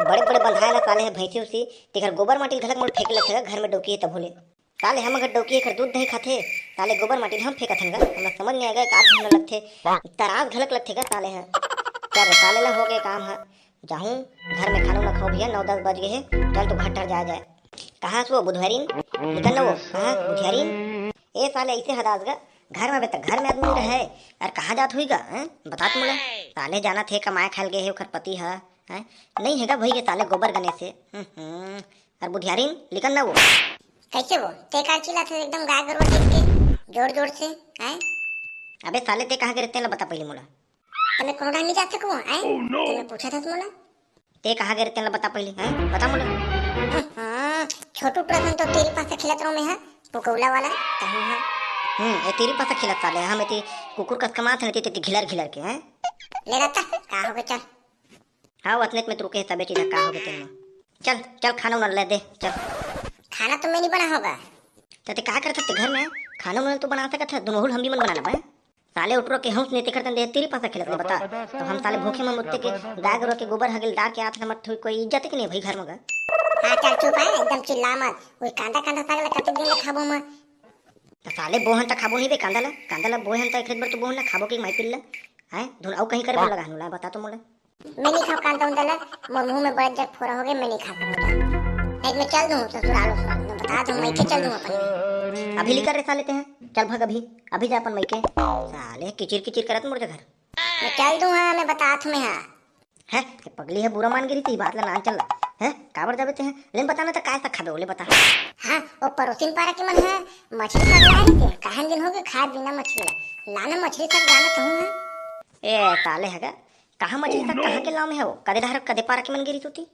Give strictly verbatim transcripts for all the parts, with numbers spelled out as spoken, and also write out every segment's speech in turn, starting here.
बड़े बड़े बंधाए ना साले हे भैंसी उसी, तेकर गोबर माटी ल घलक मोला फेंके लगथे गा, घर में डौकी हे तभो ले। साले हम अगर डौकी एकर दूध दही खाथे, साले गोबर माटी ल हम फेंकत हन गा। हमला समझ नहीं आएगा, एक आध घंटा लगथे, तरास घलक लगथे गा साले ह। चल रे साले ला हो गए काम ह, जाहूं घर में खाना ना खाओ भैया, नौ दस बज गए हे, चल तू घर टर जाए जाए। कहाँ से वो बुधवारिन? निकल ना वो, कहाँ बुधियारिन? ए साले ऐसे हदास गा, घर में बे त घर में आदमी रहे, अरे कहाँ जात हुई गा, हैं? बता तो मोला। साले जाना थे कमाए खाए ल गए हे ओखर पति ह, हैं? नहीं हे गा भई के साले गोबर गने से। हम्म, हम्म। अरे बुधियारिन, निकल ना वो। कैसे वो? ते का चिल्लात हे एकदम गाय गरुवा देख के, जोर जोर से, हैं? अबे साले ते कहाँ गे रहे तेला बता पहले मोला। त मैं कोनो डहर नहीं जा सकूं, हैं? त मैं पूछत हस मोला। ते कहाँ गे रहे तेला बता पहले, हैं? बता मोला। हाँ, छोटू टुरा सन तो तेरी पास खेलत रहूं मैं, हाँ? पुकौला वाला, तहूं हाँ। हम्म, ए तेरी पास खेलत साले, हम एती कुकुर कस कमात हन, एती, एती घिलर घिलर के, हैं? ले रहता, का हो गया, चल। हाँ, वतने में तो रुके हे, तबे चीज का हो गया तेन में। चल, चल खाना उना ले दे, चल। खाना तो मैं नहीं बना होगा। त ते का करत हस घर में? खाना उना तो बना सकत हे, दुनों हम भी मन बना लेबे। साले उठरो के हौस नहीं तेकर तन दे तेरी पासा खेलत ले बता। तो हम साले भूखे में मुत्ते के दाग रो के गोबर हगिल डार के आत हमर थोड़ी कोई इज्जत के नहीं भई घर में गा। हाँ चल चुप है, एकदम चिल्ला मत। वही कांदा कांदा साग ला कते दिन ले खाबो मैं। त साले बोहन त खाबो नहीं बे कांदा ला, कांदा ला बोहन त एक बार तो बोहन ना खाबो के माई पिल्ला। हैं? धुन अउ कहीं करे बर लगा हनुला बता तो मोला। मैं नहीं खाओ कांदा उंदा ला, मोर मुंह में बड़े जग फोरा हो गए, मैं नहीं खा सकूंगा। नहीं तो मैं चल दूं ससुराल उसुराल, मैं बता दूं, मैं के चल दूं अपन। अभी निकल रे साले ते हैं, चल भाग अभी, अभी जा अपन मइके। साले किचिर किचिर करत मोर जगह। मैं चल दूं, हाँ, मैं बतात हूँ मैं, हाँ। है, ये पगली है, बुरा मान गिरी थी, बात ला ना चल। है, काबर जाबे ते हैं? ले बता ना तो काय सा खाबे, ओले बता। हाँ, वो पड़ोसिन पारा के मन है, मछली साग लाए रहिसे, काहन दिन हो गए खाए बिना मछली ला। लाना मछली साग लाना कहूँ है। ए, साले है गा, कहाँ मछली साग कहाँ के लाम है वो? कदे डहर कदे पारा के मन गिरी तू ती?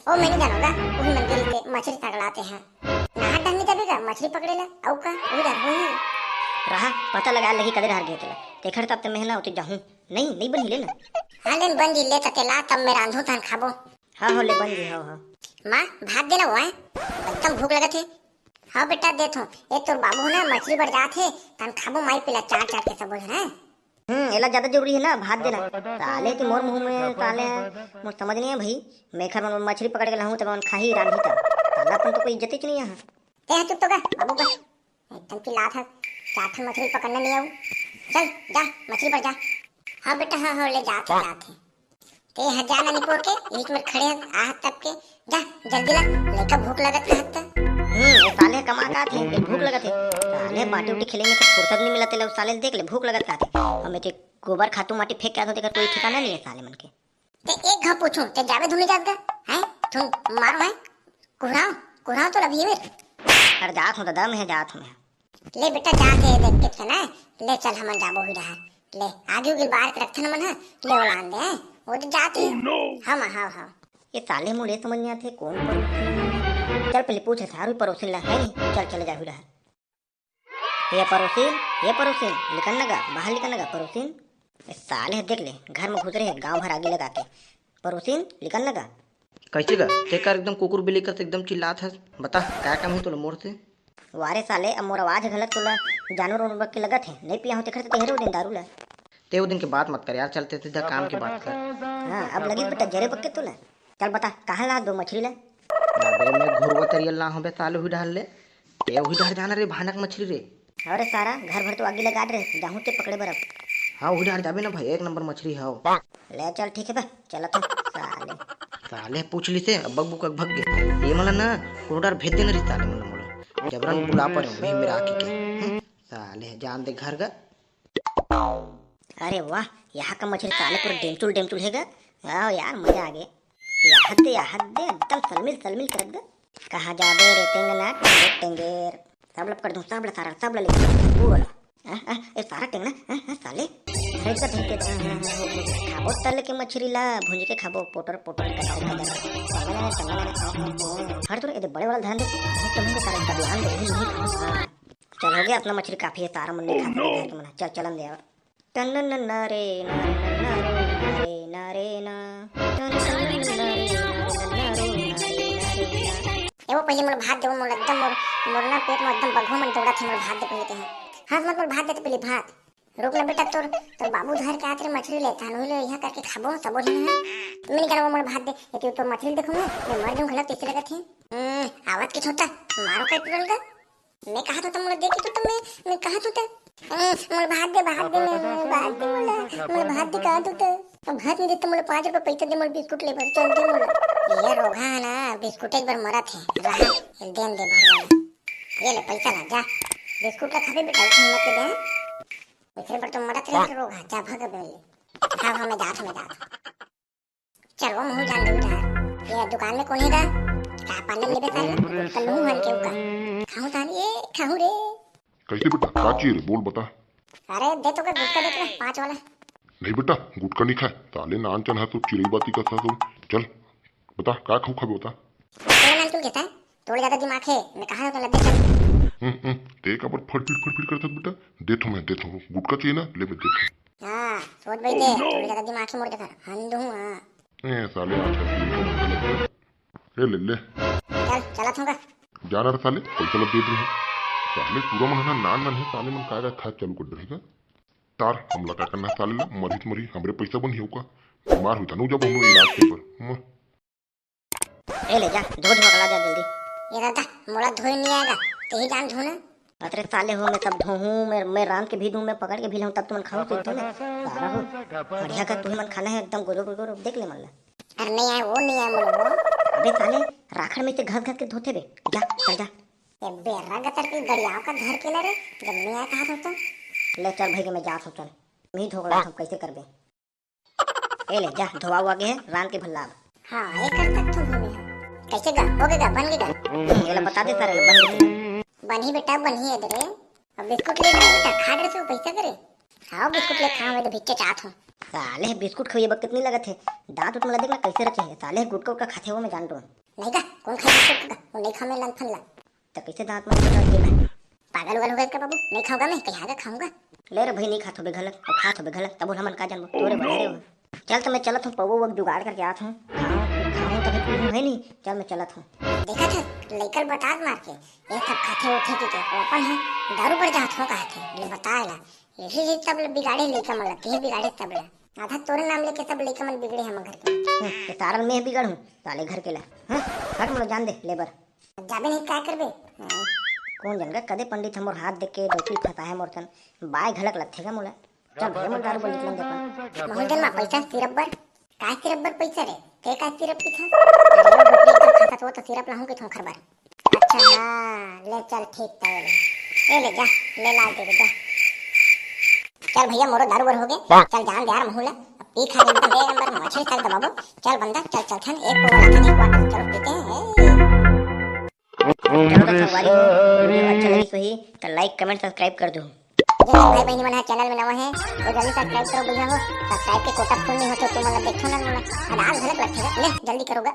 ओ, मैं नहीं जानूंगा, वही मन गिरी ते मछली साग लाते हैं। नहा टहनी तबे का मछली पकड़े ला, अउ का, वही डर वही। रहा, पता लगा लगी कदे डहर गए तेला। तेखर तब ते मेहना उते जाहूं। नहीं, नहीं बनी ले ना। हाँ, लेन बन जी, ले तते ला, तब मैं रांधू तहन खाबो। हाँ, हो ले बन जी, हाँ, हाँ। माँ, भात देना वो है, एकदम भूख लगत है। हाँ बेटा, देत हूँ। ए तोर बाबू ना मछली बर जात है, तहन खाबो माई पिला चार चार के सब बोले ना। हम्म, एला ज्यादा जरूरी है ना, भात देना। साले की मोर मुंह में, साले, मोर समझ नहीं है भाई। मैं घर में मछली पकड़ के लाऊं, तब मन खाही, रांधी तब। साला अपन तो कोई इज्जत ही नहीं है। ए, चुप तो का, बाबू का। एकदम चिल्लात है, चार ठन मछली पकड़ना नहीं आऊ। चल, जा, मछली पर जा। हाँ बेटा, हाँ, हाँ, ले जात है, जात है। ते ह जा ना निपोर के, यही में खड़े हस, आहत तब के। जा, जल्दी ला, लइका भूख लगत कहत त। हम्म, ये साले कमा का थे, ये भूख लगत है। साले बाटी उटी खेले में तो फुर्सत नहीं मिलत ले, साले देख ले, भूख लगत कहत है। हम एके गोबर खातू माटी फेंक के आते, तेकर कोई ठिकाना नहीं है साले मन के। ते एक घाव पूछूं, ते जाबे धुने जात गा, हैं? तुम मारो, हैं? कुहराओ, कुहराओ तो अभी मेरे। अरे जात हूँ दादा, मैं जात हूँ मैं। ले बेटा, जाके देख के ना, ले चल, हमन जाबो ही रहा। ले, आगे उगिल बाहर के रखथन हमन, हाँ, ले ओला आन दे, हैं? वो तो जात है। Oh, no! हाँ, माँ, हाँ, हाँ। ये साले मुझे समझ नहीं आते, कौन पड़ोसी? चल, पहले पूछ, सारू पड़ोसी ला, है नहीं? चल, चले जाहू रहा। ये पड़ोसी, ये पड़ोसी, निकल ना गा, बाहर निकल ना गा, पड़ोसी। ये साले देख ले, घर में घुस रहे, गांव भर आगे लगा के। पड़ोसी, निकल ना गा। कैसे गा? तेकर एकदम कुकुर बिल्ली कस एकदम चिल्लात हस। बता, का काम है तोला मोर से? वारे साले, अब मोर आवाज घलत तोला जानवर उनवर के लगत है। नहीं पिया हो तेखर से तेहरे ओ दिन दारू ला। ते ओ दिन के बात मत कर यार, चलते सीधा काम के बात कर। हाँ, अब लगी बेटा जरे बक्के तोला। चल बता, कहाँ ला दो मछली ला? अबे मैं घुरवा तरियल ला हूँ बे साले हुई डाल ले। ते हुई डाल जाना रे भानक मछली रे। अरे सारा, घर भर तो आगी लगा रहे, जाहूँ ते पकड़े बर अब। हाँ, हुई डाल जाबे ना भाई, एक नंबर मछली है। ले चल, ठीक है बे, चलत हूँ, साले। साले पूछ ली से, अब बक बुक भग गए। ये मला ना, कोनो डर भेज देना रही साले मला मोला। जबरन बुला पर हूँ, वही मेरा आके के। हम्म, साले, जान दे घर का। अरे वाह, यहाँ का मछली साले पूरा डेमचुल डेमचुल है गा। आओ यार, मजा आ गया। यहाँ दे, यहाँ दे, एकदम सलमिल सलमिल कर दे। कहाँ जाबे रे टेंगना, टेंगेर टेंगेर। सब लप कर दूँ, सब ला सारा, सब ला ले, पूरा ला। आ, आ, ए सारा टेंगना, आ, आ, साले। अरे इधर भेज दे, आ, आ, आ, खाबो तल के मछली ला, भूंज के खाबो, पोटर, पोटर, कदर, कदर। टेंगना, टेंगना, आ, आ, आ। हर तोरे, ए दे बड़े वाला ध्यान दे, भूख तो नहीं सारा, कभी आन दे, नहीं, नहीं, हाँ। चल हो गया, अपना मछली काफी है, सारा मन नहीं खा सके, घर के मन। चल, चलन दे अब। टन नन रे, ना रे, ना रे, ना रे, ना रे, ना। टन टन नन रे, ना रे, ना रे, ना रे, ना। ए वो पहले मोला भात देवो, मोला एकदम मोर, मोर ना पेट में एकदम बघवा मन दौड़त हे, मोला भात दे पहले ते। हंस मत, मोला भात दे ते पहले भात। रुक ना बेटा, तोर तोर बाबू धर के आत रे मछली ले, तानू ले यहाँ करके खाबो सबो झन। मैं नहीं करबो, मोला भात दे। ये तो मछली देखो मैं, मैं मर जाऊँ घलक, तइसे लगत हे। हम्म, आवत के छोटा, मारो का टूटल का। मैं कहा तो मोला दे के तो मैं मैं कहा तो हम्म, मोला भात दे, भात दे, मैं मैं भात दे, मोला मोला भात दे, कहा तो अब भात नहीं दे तो मोला पाँच रुपया पैसा दे, मोला बिस्कुट ले बर चल दे मोला। ये रोगहा है ना, बिस्कुट एक बार मरत है, रहा, ये देन दे भरवा। ये ले पैसा ला, जा। बिस्कुट ला खाबे बेटा, हिम्मत ले दे। पैसा पर तो मरत रहे रोगहा, जा भग बे। हाँ, हाँ, मैं जात हूँ, मैं जात हूँ। चल वो मुँह जान दे उधार। ये दुकान में कौन है गा? का पार्लर लेबे कर? कल्लू हन के उका। खाऊं तानी, ए, खाऊं रे। कैसे बेटा, का चाहिए रे? बोल बता। अरे दे तो का गुटखा दे तो, पाँच वाला। नहीं बेटा, गुटखा नहीं खाए। साले नान चन हा तो चिरई बाती का था तो। चल बता, का खाऊ खाबे बता। तेरा नाम क्यों कहता है? थोड़ा ज्यादा दिमाग है, मैं कहा तो लग चल। हम्म, हम्म, ते काबर फड़फिड़ फड़फिड़ करत बेटा? देथो मैं, देथो। गुटखा चाहिए ना, ले मैं देथो। हाँ, सोच भाई दे, थोड़ा ज्यादा दिमाग है मोर देखा, हंद हूँ, हाँ। ए साले, आज का दिन तो मजा लग गया। ए ले ले। चल, चलत हूँ का? जाना रे साले, पैसा लग दे दे। साले पूरा मन है ना, नान नान है, साले मन काय काय खाए चालू कर देगा। तार हमला का करना साले ला, मरही त मरही, हमरे पैसा बनही ओका। बीमार होता नु जब हम इलाज के पर। म- ए ले जा, धो धो अगला जा जल्दी। ये दादा, मोला धोए नहीं आएगा, तेही जान धो ना। अतरे साले हो, मैं सब धोहूँ, मैं मैं रांध के भी दूँ, मैं पकड़ के भी लाऊँ, तब तुमन खाऊँ पीते ना। सारा हो बढ़िया का तुही मन खाना है एकदम गोरो गोरो, देख ले मन ला। अरे नहीं आए, वो नहीं आए मोला वो। अबे साले, राखड़ में से घस घस के धोथे बे। जा, चल जा। ए बेर्रा गतर के गड़ियाव का घर के ला रे, जब नहीं आए कहा था तो। ले चल भाई के मैं जात हूँ, चल। मैं ही धोक लेथम, कैसे करबे? ए ले जा, धोवा हुआ गे है, रांध के भल्ला अब। हाँ, ये कर सकथो भी मैं। कैसे गा? हो गे गा, बन गे गा? हम्म, ये ला बता दे सारे ला, बन गे। बनही बेटा, बनही इधरे। अब बिस्कुट ले ले बेटा, खा डर से पैसा करे। हाँ, बिस्कुट ले खाओ, मैं तो भिच्चे चाहत हूँ। साले बिस्कुट खाइए बक कितनी लगत है। दांत उत मला देख ना कैसे रखे है। साले गुटका उटका खाते हो मैं जान रहा हूँ। नहीं का? कौन खाए बिस्कुट का? वो नहीं खा मैं लन फन ला। तो कैसे दांत में निकाल के मैं? पागल उगल हो गए का बाबू? नहीं खाऊंगा मैं, कहीं आगे खाऊंगा। ले रे भाई, नहीं खात होबे घलक, अब खात होबे घलक, तब हमन का जानबो, तोरे बड़े रे हो। चल तो मैं चलत हूँ, पौवा वक जुगाड़ करके आत हूँ। खाऊं, खाऊं तभी पीऊं है नहीं, चल मैं चलत हूँ। देखा था, लइकल बतात मार के, ये सब खाथे उठे की के, वो अपन है, दारू पर जात हो कहा थे, ये बताए ला। यही से तब ले बिगाड़े लइका मन ला, ते बिगाड़े तब ले। आधा तोरे नाम लेके सब लइका मन बिगड़े हम घर के। हम्म, तो तारन में बिगड़ हूँ, साले घर के ला। हाँ, हट मोला जान दे, लेबर। जाबे नहीं, काय करबे? हाँ। कौन जन का कदे पंडित हमर हाथ देख के डौकी फंसा है मोर तन। बाय घलक लगथे का मोला। चल भैया, मोर दारू बंद कर दे अपन। महू जन मा पैसा सिरप बर। काय सिरप बर पैसा रे? ते काय सिरप पीथा? अरे वो डोकरी एकदम खाता तो, तो सिरप लाहूं के थोंखर बर। अच्छा हाँ, ले चल ठीक तो ले। ए ले जा, ले ला दे दे जा। चल भैया, मोरो दारू बर हो गए। चल जान दे यार महू ला। अब पी खा के एकदम एक नंबर मछली साग दबाबो। चल बंदा, चल चल थन एक पौवा लाथन एक क्वार्टर चलो पीते हैं। चलो तो संगवारी हो, वीडियो अच्छा लगी सही तो लाइक कमेंट सब्सक्राइब कर दो। जो भाई बहनी मन है चैनल में नवा है वो जल्दी सब्सक्राइब करो भैया हो। सब्सक्राइब के कोटा फुल नहीं होते तुम मतलब देखो ना मोला। आवाज गलत लगथे ले जल्दी करोगा।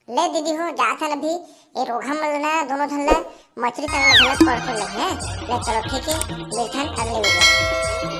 ले दीदी हो जाथन अभी ये रोघा मन ना दोनों झन ला मछली संग ला झलक परसों ले हैं। ले चलो ठीक है, मिलथन अगले वीडियो।